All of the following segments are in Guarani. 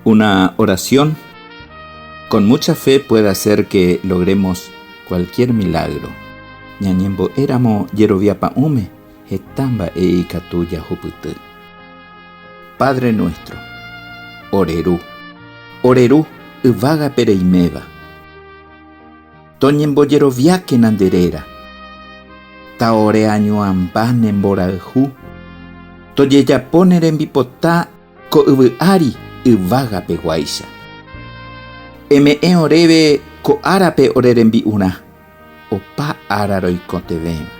Una oración con mucha fe puede hacer que logremos cualquier milagro. Ñañembo'éramo jerovia pa'ũme heta mba'e ikatu jahupyty. Padre nuestro, ore Ru, ore Ru yvágape reiméva. Toñembojeroviákena nde réra. Taoreañuãmba ne mborayhu. Tojejapo ne rembipota ko yvy ári yvágape guáicha. Eme'ẽ oréve ko árape ore rembi'urã, opa ára roikotevẽva.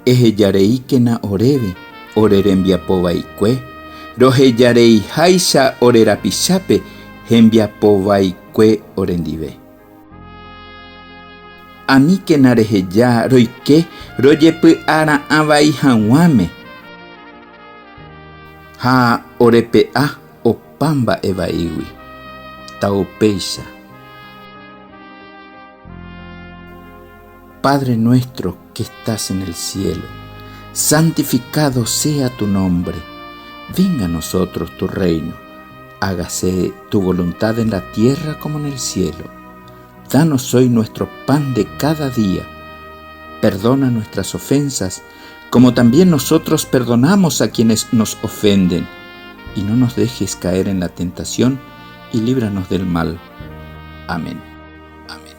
Ehejareíkena oréve ore rembiapo vaikue, rohejareiháicha ore rapichápe hembiapo vaikue orendive. Aníkena reheja roike rojepy'ara'ã vai hag̃uáme ha orepe'a opa mba'e vaígui. Taupéicha. Padre nuestro que estás en el cielo, santificado sea tu nombre, venga a nosotros tu reino, hágase tu voluntad en la tierra como en el cielo. Danos hoy nuestro pan de cada día. Perdona nuestras ofensas, como también nosotros perdonamos a quienes nos ofenden. Y no nos dejes caer en la tentación, y líbranos del mal. Amén. Amén.